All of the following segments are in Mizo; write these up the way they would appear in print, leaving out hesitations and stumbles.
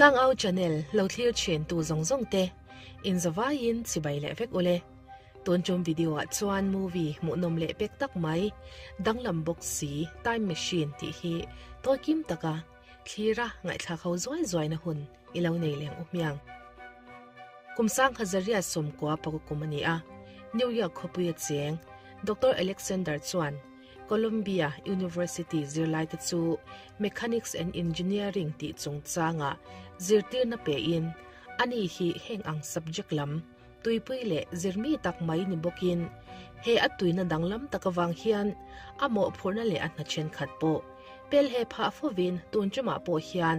Tlangau channel lo thlir thin tu zawng zawng te in zavaiin chibai leh vek ule. Tun tum video ah chuan movie hmuhnawm leh pek tak mai danglam bawk si time machine tih hi tawi kim taka thlira ngaihthlak ho zuai zuai na hun i lo nei leng u hmiang. Kum sang Hazaria sawmkua pakua kum a ni a, New York khawpuia cheng Doctor Alexander chuan Columbia University zirlaite chu Mechanics and Engineering tih chungchanga zirtirna pein ani hi heng ang subject lam tuipui leh zirmi tak mai ni bawkin he a tuina danglam tak avang hian a mawhphurhna leh a hna thenkhat pawh pel he phah fovin tun tumah pawh hian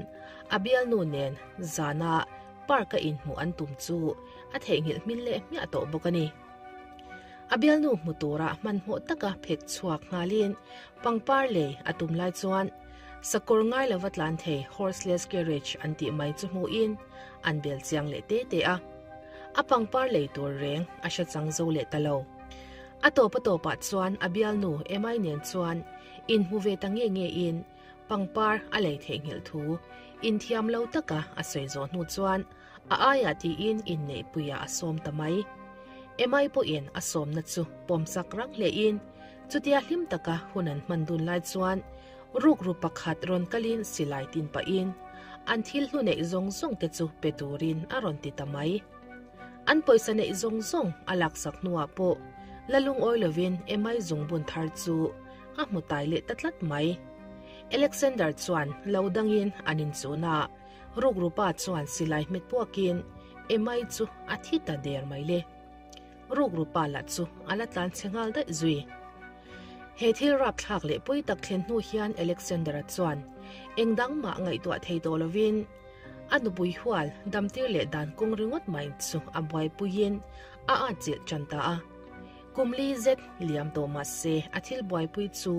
a bialnu nen zana park-a inhmuh an tum chu a theihnghilh hmin leh hmiah tawh bawk a ni. A bialnu hmu tura hmanhmawh taka phek chhuak nghalin pangpar lei a tum lai chuan sakawr ngai lova tlan thei horseless carriage an tih mai chu hmuhin an bel chiang leh te te a. A pangpar lei tur reng a hre chang zo leh ta lo. A tawp a tawpah chuan a bialnu Emai nen chuan inhmu ve ta nge nge in pangpar a lei theihnghilh thu inthiam lo taka a sawi zawh hnu chuan A aiah tiin inneihpuiah a sawm ta mai. Emai pawhin a sawmna chu pawmsak rang hlein chutia hlim taka hun an hman dun lai chuan rukru pakhat rawn kalin silai tin pahin an thil hlu neih zawng zawng te chu pe turin a rawn ti ta mai. An pawisa neih zawng zawng a laksak hnuah pawh la lungawi lovin Emai zungbun thar chu a hmu tai leh ta tlat mai. Alexander chuan lo dangin an inchun a. Rukrupa chuan silai hmet puakin Emai chu a thi ta der mai le. Rukrupa lah chu a la tlan chhe nghal daih zui. He thil rapthlak leh pui tak thlen hnu hian Alexander-a chuan eng dang mah ngaihtuah thei tawh lovin a nupui hual damtir leh dan kawng ringawt mai chu a buaipuiin a atchilh tan ta a. Kum li zet liam tawh mah se a thil buaipui chu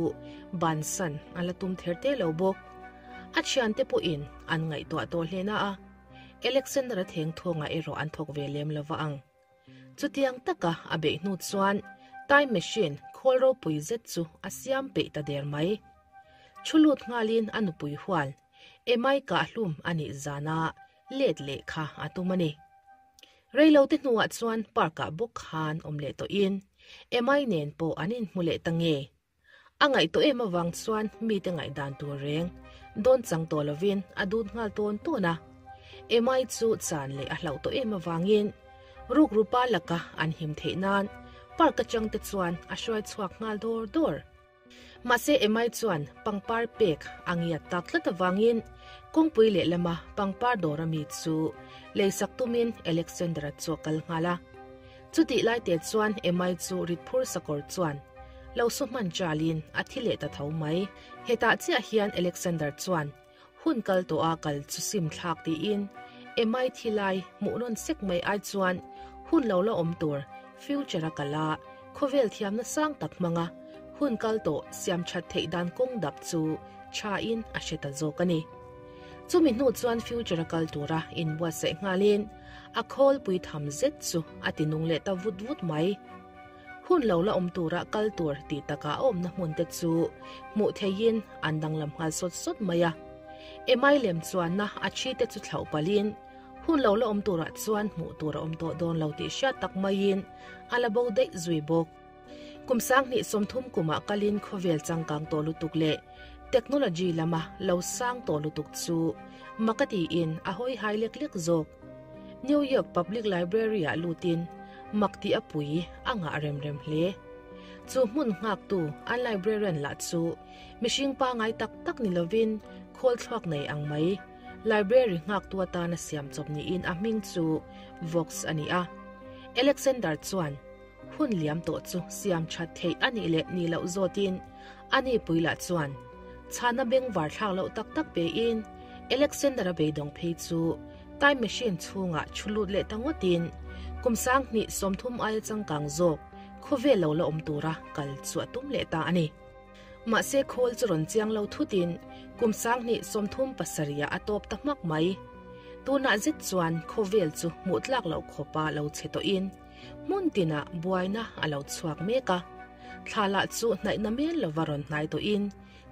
bansan a la tum ther te lo bawk. A thiante pawhin an ngaihtuah tawh hle na a, Alexander-a theng thawngah erawh an thawk ve lem lo va ang. Chutiang taka a beih hnu chuan time machine khawl ropui zet chu a siam peih ta der mai. Thu lut nghalin a nupui hual, Emai kah hlum a nih zana let leh kha a tum a ni. Reilote hnuah chuan park-ah bawk khan awm leh tawhin Emai nen pawh an inhmu leh ta nge. A ngaihtuah em avang chuan mite ngaihdan tur reng dawn chang tawh lovin a dut nghal tawn tawn a. Emai chu chan leh a hlauh tawh em avangin rukru pa laka an him theih nan park atang te chuan a hruai chhuak nghal dawr dawr. Mahse Emai chuan pangpar pek a ngiat tak tlat avangin kawngpui lehlama pangpar dawr ami chu leisak tumin Alexander-a chu a kal nghal a. Chutih lai te chuan Emai chu ritphur sakawr chuan lo su hman chalin a thi leh ta tho mai. Hetah chiah hian Alexander chuan hun kal tawh a kal chu sim thlak tiin Emai thi lai hmuh nawn sek mai ai chuan hun lo la awm tur future a kal a, khawvel thiamna sang tak hmanga hun kal tawh siam that theih dan kawng dap chu tha in a hre ta zawk a ni. Chumi hnu chuan future a kal tura inbuatsaih nghalin a khawlpui tham zet chu a ti nung leh ta vut vut mai. Hun lo la awm tura kal tur tih takah a awmna hmun te chu hmuh theihin an danglam nghal sawt sawt mai a. Emai lem chuanna a thi te chu thlauh palhin hun lo la awm turah chuan hmuh tur a awm tawh dawn lo tih hriat tak maiin a la bo daih zui bawk. Kum 2030 kumah kalin khawvel changkang tawh lutuk leh technology lama lo sang tawh lutuk chu mak a tiin a hawi hai lek lek zawk. New York Public Library-ah lutin mak tih a pui a ngah rem rem hle. Chu hmun nghaktu an librarian lah chu mihring pangai tak tak ni lovin khawl thluak nei ang mai library nghaktu atana siam chawp niin a hming chu Vox a ni a. Alexander chuan Hun liam tawh chu siam that theih a nih leh nih loh zawtin a ni pui lah chuan chhana bengvar thlak loh tak tak pein Alexander-a beidawng phei chu time machine chhungah thu lut leh ta ngawtin kum 2030 aia changkang zawk khawvel lo la awm tura kal chu a tum leh ta a ni. Mahse khawl chu rawn chiang lo thutin kum 2037 ah a tawp ta hmak mai. Tunah zet chuan khawvel chu hmuh tlak loh khawpa lo chhe tawhin Hmun tinah buaina a lo chhuak mek a, thla lah chu hnaihna mel lova rawn hnai tawhin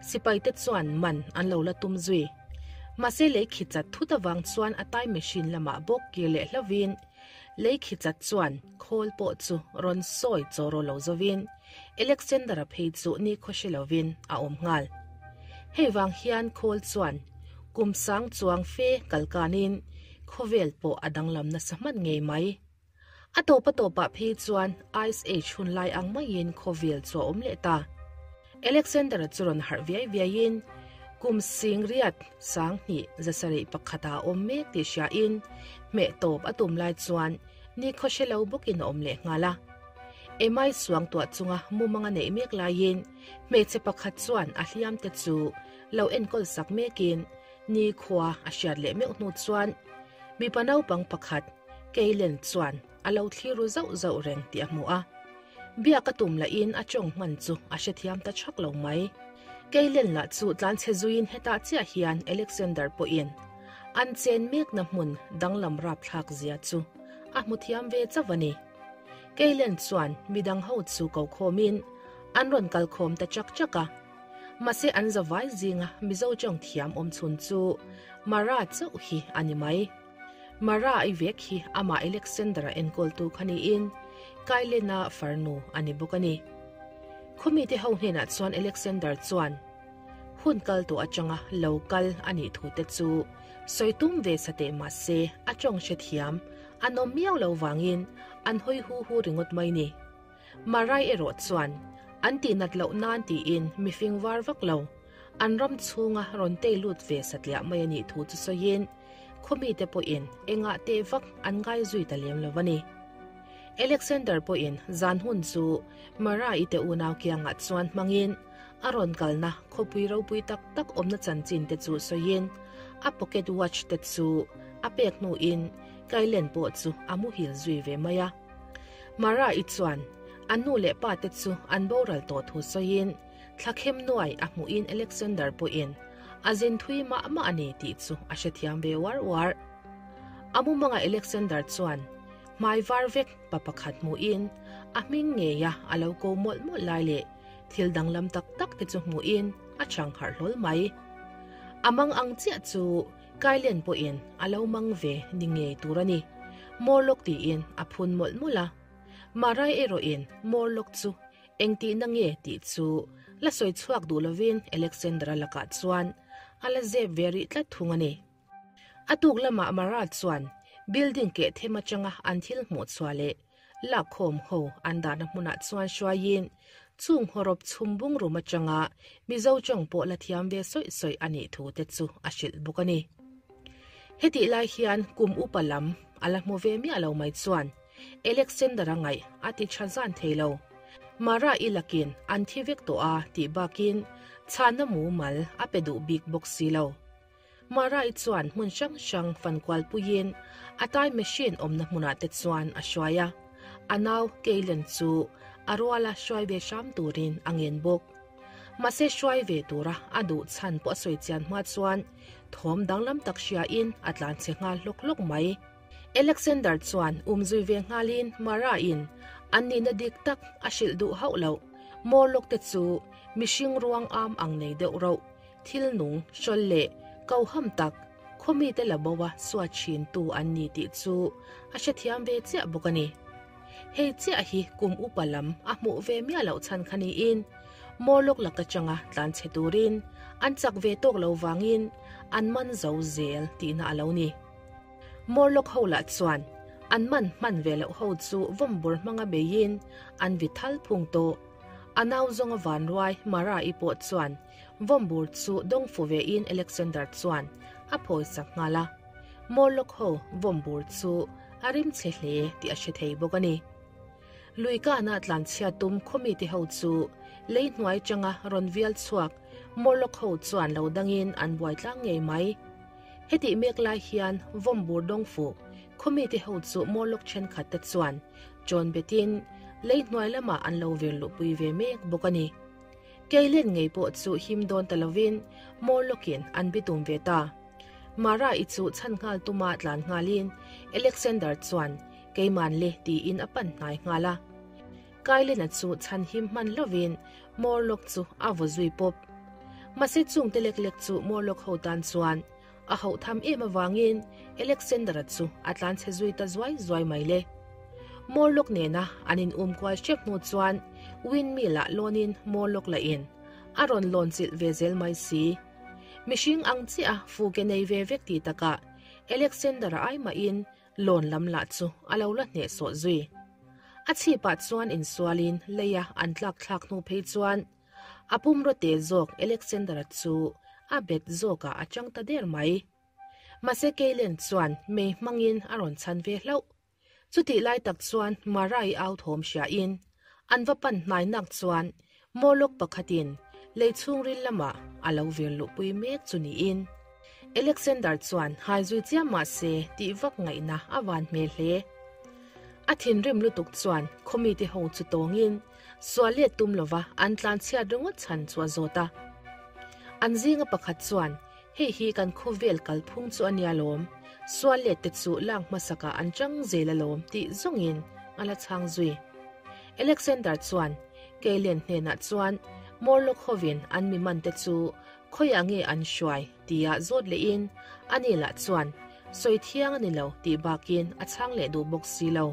sipaite chuan man an lo la tum zui. Mahse lei khi chat thut avang chuan a time machine lamah bawk kir leh hlauhin lei khi chat chuan khawl pawh chu rawn sawi chaw rawh lo zovin Alexander-a phei chu nikhaw hre lovin a awm nghal. Hei vang hian khawl chuan kum sang chuang fe kal kanin khawvel pawh a danglam nasa hman ngei mai. A tawp a tawpah phei chuan Ice Age hun lai ang maiin khawvel chu a awm leh ta. Alexander-a chu rawn harh viai viaiin kum sing riat sang hnih zasarih pakhata a awm mek tih hriain hmeh tawp a tum lai chuan nikhaw hre lo bawkin a awm leh nghal a. Emai suang tuah chunga mumang a neih mek laiin hmeichhe pakhat chuan a hliam te chu lo enkawl sak mekin nikhua a hriat leh meuh hnu chuan mipa naupang pakhat Keilen chuan a lo thlir ru zauh zauh reng tih a hmu a. Biak a tum lahin a tawng hman chu a hrethiam ta chhak lo mai. Keilen lah chu tlanchhe zuiin hetah chiah hian Alexander pawhin an chen mekna hmun danglam rapthlak zia chu a hmu thiam ve chauh a ni. Keilen chuan midang ho chu ko khawmin an rawn kal khawm ta chak chak a. Mahse an zavai zinga Mizo tawng thiam awm chhun chu Mara chauh hi a ni mai. Mara i vek hi amah Alexander-a enkawltu kha niin Kailena farnu a ni bawk a ni. Khawmite ho hnenah chuan Alexander chuan hun kal tawh atanga lo kal a nih thu te chu sawi tum ve sa teh mah se a tawng hrethiam an awm miau lo vangin an hawi hu hu ringawt mai ni. Marai erawh chuan an tihnat loh nan tiin mifing var vak lo an ram chhunga rawn tei lut ve satliah mai a nih thu chu sawiin Khawmite pawhin engah teh vak an ngai zui ta lem lo a ni. Alexander pawhin zan hun chu Mara-i te unau kiangah chuan hmangin a rawn kalna khawpui ropui tak tak awmna chanchin te chu sawiin a pocket watch te chu a pek hnuin Kailen pawh chu a muhil zui ve mai a. Mara-i chuan a nu leh pa te chu an boral tawh thu sawiin Thlakhem nuai a hmuhin Alexander pawhin a zin thui mah mah a ni tih chu a hrethiam ve uar uar. A mumanga Alexander chuan hmai var vek pa pakhat hmuhin a hming ngeia a lo ko mawlh mawlh lai leh thil danglam tak tak te chu hmuhin a chang harh hlawl mai. A mang ang chiah chu Kailen pawhin a lo mang ve ni ngei tur a ni. Morlock tiin a phun mawlh mawlh a. Marai erawhin Morlock chu Engtihna nge tih chu la sawi chhuak duh lovin Alexandra lakah chuan a la zep ve rih tlat thung a ni. A tuk lamah Mara chuan building keh them atanga an thil hmuh chhuah leh lakkhawm ho an dahna hmunah chuan hruaiin chung hawrawp chhum bungrum atanga Mizo tawng pawh la thiam ve sawi sawi a nih thu te chu a hrilh bawk a ni. Hetih lai hian kum upa lam a la hmu ve miah lo mai chuan Alexander-a ngaih a ti tha zan thei lo. Mara i lakin an thi vek tawh a tih bakin chhanna mumal a pe duh bik bawk si lo. Mara i chuan hmun hrang hrang fan kual puiin a time machine awmna hmunah te chuan a hruai a, a nau Kaylen chu a ruala hruai ve hram turin a ngen bawk. Mahse hruai ve tura a duh chhan pawh a sawi chian hma chuan thawm danglam tak hriain a tlanchhe nghal hlawk hlawk mai. Alexander chuan umzui ve nghalin Mara-in an nihna dik tak a hrilh duh hauh loh. Morlock te chu mihring ruang am ang nei deuh rauh, thil nung, hrawl leh koham tak, khawmite la bo a suat thintu an ni tih chu a hrethiam ve chiah bawk a ni. Hei chiah hi kum upa lam a hmuh ve miah loh chhan kha niin Morlock laka changa tlanchhe turin an chak ve tawk lo vangin an man zo zel tihna a lo ni. Morlock ho lah chuan an man hman ve loh ho chu vawmbur hmanga beiin an vi thal phung tawh. A nau zawnga vanruai Mara-i pawh chuan vawmbur chu dawng fu vein Alexander chuan a phawisak nghal a. Morlock ho vawmbur chu a rim chhe hle tih a hre thei bawk a ni. Lui kana tlanchhia tum khawmite ho chu lei hnuai tanga rawn vial chhuak Morlock ho chuan lo dangin an buai tlang ngei mai. Hetih mek lai hian vawmbur dawng fuh khawmite ho chu Morlock thenkhat te chuan chawn betin lei hnuai lamah an lo vir luhpui ve mek bawk a ni. Keilen ngei pawh chu him dawn ta lovin Morlock-in an bitum ve ta. Mara-i chu chhan nghal tuma tlan nghalin Alexander chuan Keiman le tiin a pan hnai nghal a. Kailena chu chhan him hman lovin Morlock chu a vaw zui pawp. Mahse chungte lek lek chu Morlock ho tan chuan. A hauh tham em avangin Alexander-a chu a tlanchhe zui ta zuai zuai mai le. Morlock nena an in um kual hrep hnu chuan windmill-ah lawnin Morlock la in a rawn lawn chilh ve zel mai si. Mihring ang chiah a fu ke nei ve vek tih takah Alexander-a ai mahin lawn lam lah chu a lo la hnehsawh zui. A chhipah chuan insualin leia an tlak thlak hnu phei chuan a pumraw te zawk Alexander-a chu a bet zawkah a chang ta der mai. Mahse Keilen chuan mei hmangin a rawn chhan ve hlauh. Chutih lai tak chuan Mara-i au thawm hriain an va pan hnai nak chuan Morlock pakhatin lei chhungril lamah a lo vir luhpui mek chu niin Alexander chuan hai zui chiam mah se tih vak ngaihna a van hmel hle. A thinrim lutuk chuan khawmite ho chu tawngin sual let tum lova an tlanchhiat ringawt chhan chu a zawt a. An zinga pakhat chuan Hei hi kan khawvel kalphung chu a nia lawm, sual let te chu lak hmasakah an chang zel alawm tih zawngin a la chhang zui. Alexander chuan Keilen hnenah chuan Morlock hovin an mi man te chu khawiah nge an hruai tia zawt lehin ani lah chuan sawi thiang a ni lo tih bakin a chhang leh duh bawk si lo.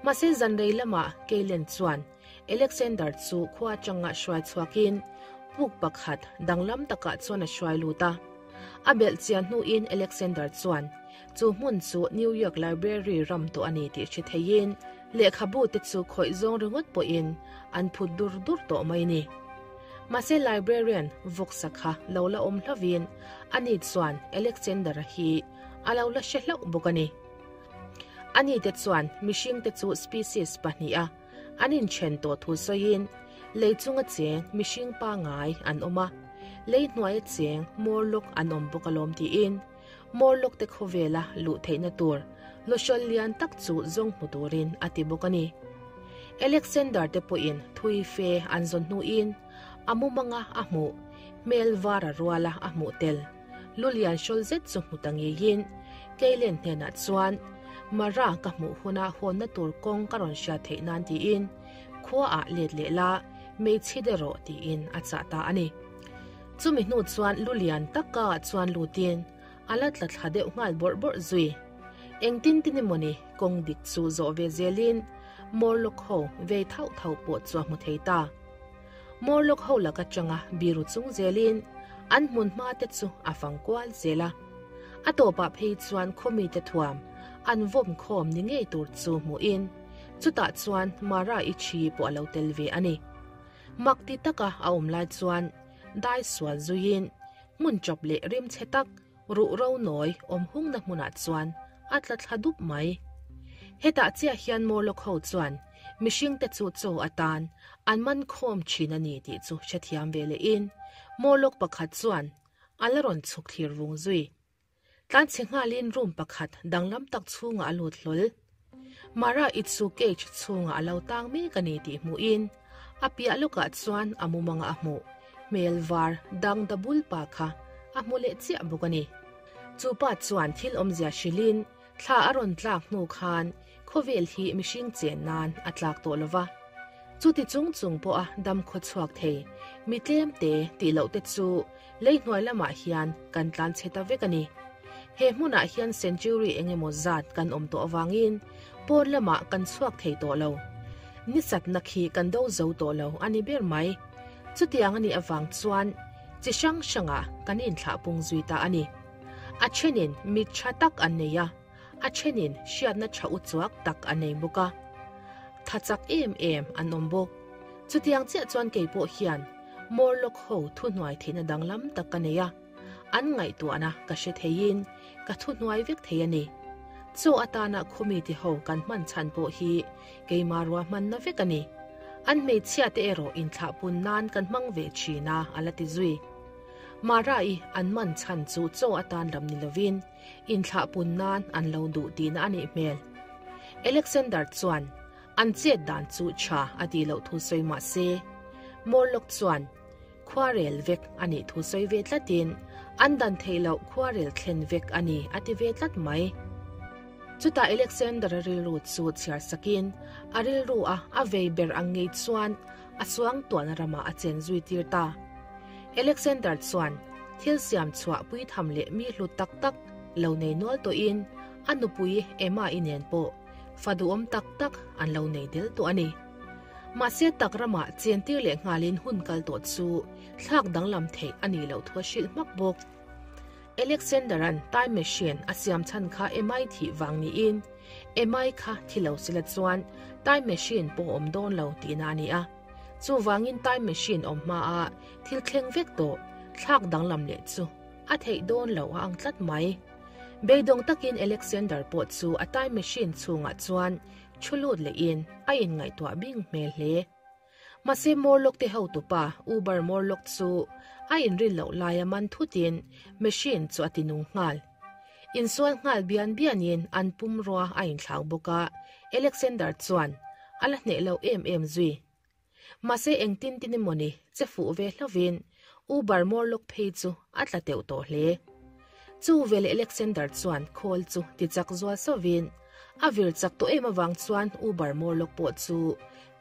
Mahse zanrei lamah Keilen chuan Alexander chu khua atanga hruai chhuakin puk pakhat danglam takah chuan a hruai lut a. A belh chian hnuin Alexander chuan chu hmun chu New York Library ram tawh a ni tih hre theiin lehkhabu te chu khawih zawng ringawt pawhin an phut dur dur tawh mai ni. Mahse librarian vawksa kha lo la awm hlauvin ani chuan Alexander-a hi a lo la hre hlauh bawk a ni. Ani te chuan mihring te chu species pahniha An inthen tawh thu sawiin lei chunga cheng mihring pangai an awm a, lei hnuaia cheng Morlock an awm bawk alawm tiin Morlock te khawvela luh theihna tur lawhrawl lian tak chu zawng hmu turin a ti bawk a ni. Alexander te pawhin thui fe an zawn hnuin a mumanga a hmuh hmel vara ruala a hmuh tel. Lu lian hrawl zet chu hmu ta ngeiin Keilen hnenah chuan Mara ka hmuh huna hawnna tur kawng ka rawn hriat theih nan tiin khuaah let leh la hmeichhe de rawh tiin a chah ta a ni. Chumi hnu chuan lu lian taka chuan lutin a la tla thla deuh nghal bawrh bawrh zui. Engtin tin emawni kawng dik chu zawh ve zelin Morlock ho vei thauh thauh pawh chu a hmu thei ta. Morlock ho lak atanga biru chung zelin an hmun hma te chu a fang kual zel a. A tawpah phei chuan khawmite thuam an vawm khawm ni ngei tur chu hmuhin chutah chuan Mara i thi pawh a lo tel ve a ni. Mak ti taka a awm lai chuan dai sual zuiin hmun chawp leh rimchhe tak Ruh ro nawi awm hungna hmunah chuan a tla thla dup mai. Hetah chiah hian Morlock ho chuan mihringte chu chaw atan an man khawm thin a ni tih chu hrethiam ve lehin Morlock pakhat chuan a la rawn chhuk thlir vung zui. Tlanchhe nghalin room pakhat danglam tak chhungah a lut hlawl. Mara i chu cage chhungah a lo tang mek a ni tih hmuhin a piah lawkah chuan a mumanga a hmuh hmel var dang da bul pa kha a hmu leh chiah bawk a ni. Chu pa chuan thil awmzia hrilhin thla a rawn tlak hnu khan khawvel hi mihring chen nan a tlak tawh lo va. Chuti chung chung pawha dam khaw chhuak thei mi tlem te tih loh te chu lei hnuai lamah hian kan tlan chhe ta vek a ni. He hmunah hian century eng emaw zat kan awm tawh avangin pawn lamah kan chhuak thei tawh lo. Ni satna khi kan do zo tawh lo a ni ber mai. Chutiang a nih avang chuan chi hrang hrangah kan inthlah pung zui ta a ni. A thenin mit tha tak an nei a, a thenin hriatna tha u chuak tak a nei bawk a. Tha chak em em an awm bawk. Chutiang chiah chuan kei pawh hian Morlock ho thuhnuai theihna danglam tak ka nei a. An ngaihtuahna ka hre theiin ka thuhnuai vek thei a ni. Chaw atana khawmite ho kan hman chhan pawh hi keima ruahmanna vek a ni. An hmeichhia te erawh inthlahpun nan kan hmang ve thin a, a la ti zui. Mara-i an man chhan chu chaw atan lam ni lovin inthlahpun nan an lo duh tihna a nih hmel. Alexander chuan an chet dan chu tha a tih loh thu sawi mah se, Morlock chuan, Khuarel vek a nih thu sawi ve tlatin an dan theih loh khuarel thlen vek a ni a ti ve tlat mai. Chutah Alexander-a rilru chu chhiar sakin a rilru a a vei ber ang ngei chuan a suang tuahna ramah a chen zui tir ta. Alexander chuan. Thil siam chhuah pui tham leh mi hlu tak tak lo nei nual tawhin a nupui Emma-i nen pawh fa duhawm tak tak an lo nei del tawh a ni. Mahse tak ramah chentir leh nghalin hun kal tawh chu thlak danglam theih a nih loh thu a hrilh hmak bawk. Alexander-a'n time machine a siam chhan kha Emma-i thih vang niin Emma-i kha thi lo sila chuan time machine pawh a awm dawn lo tihna a ni a. Chuvangin time machine awm hmaa thil thleng vek tawh thlak danglam leh chu a theih dawn loh a ang tlat mai. Beidawng takin Alexander pawh chu a time machine chhungah chuan thu lut lehin a inngaihtuah bing hmel hle. Mahse Morlock te hotupa Uber Morlock chu a inrin loh laia man thutin machine chu a tinung nghal. Insual nghal bian bianin an pumrua a inthlau bawk a, Alexander chuan a la hneh lo em em zui. Mahse engtin tin emawni che fuh ve hlovin Uber Morlock phei chu a tla teuh tawh hle. Chu veleh Alexander chuan khawl chu ti chak zual sauvin a vir chak tawh em avang chuan Uber Morlock pawh chu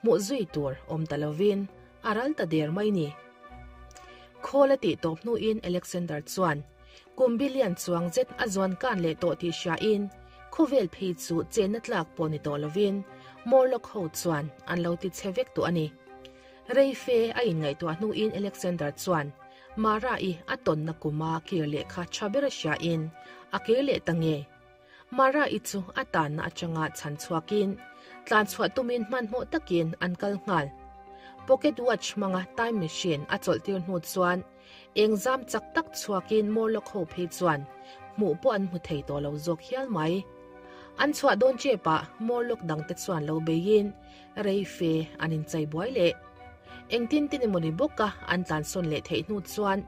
hmuh zui tur awm ta lovin a ral ta der mai ni. Khawl a tih tawp hnuin Alexander chuan Kum billion chuang zet a zuan kan leh tawh tih hriain khawvel phei chu chenna tlak pawh ni tawh lovin Morlock ho chuan an lo ti chhe vek tawh a ni. Rei fe a inngaihtuah hnuin Alexander chuan Mara-i a tawnna kuma kir leh kha tha ber a hriain a kir leh ta nge. Mara-i chu a tanna atanga chhan chhuakin tlan chhuah tumin hmanhmawh takin an kal nghal. Pocket watch hmanga time machine a chawlhtir hnu chuan Eng zam chak tak chhuakin Morlock ho phei chuan hmuh pawh an hmu thei tawh lo zawk hial mai. An chhuah dawn chepah Morlock dangte chuan lo beiin rei fe an inchei buai leh. Engtin tin emawni bawka an tlansawn leh theih hnu chuan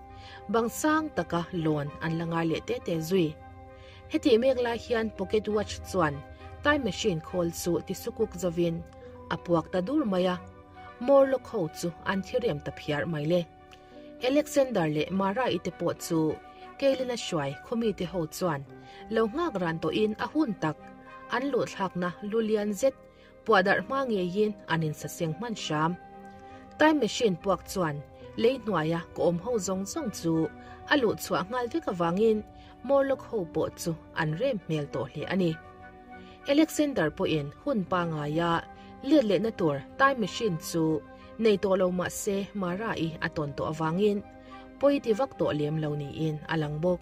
bang sang taka lawn an la ngai leh te te zui. Hetih mek lai hian pocket watch chuan time machine khawl chu tisukuk zovin a puak ta dur mai a, Morlock ho chu an thirem ta phiar mai le. Alexander leh Mara-i te pawh chu Kaylin-a hruai khawmite ho chuan lo nghak ran tawhin a hun tak an luhthlakna lu lian zet puah darh hma ngeiin an insaseng hman hram. Time machine puak chuan lei hnuaia ka awm ho zawng zawng chu a luh chhuah nghal vek avangin Morlock ho pawh chu an rem hmel tawh hle a ni. Alexander pawhin hun pangaia let lehna tur time machine chu nei tawh lo mah se Mara-i a tawn tawh avangin pawi ti vak tawh lem lo niin a lang bawk.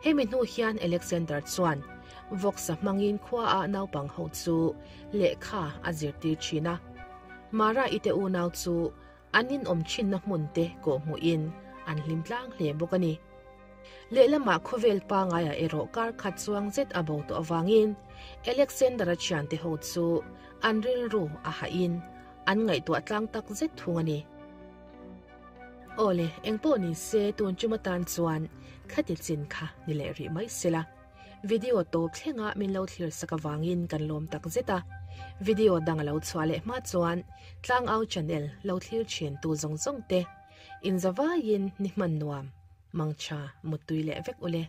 Hemi hnu hian Alexander chuan vawksa hmangin khuaah naupang ho chu lehkha a zirtir thin a. Mara-i te unau chu an inawm thinna hmun te kawhhmuhin an hlim tlang hle bawk a ni. Lehlamah khawvel pangaiah erawh kar khat chuang zet a bo tawh avangin Alexander-a thiante ho chu an rilru a hahin an ngaihtuah tlang tak zet thung a ni. Awle, engpawh ni se tun tum atan chuan khati chin kha ni leh rih mai sela. Video tawp thlenga min lo thlir sak avangin kan lawm tak zet a. Video dang a lo chhuah leh hma chuan Tlangau channel lo thlir thin tu zawng zawng te inzavaiin ni hman nuam. Mangtha muttui leh vek ule.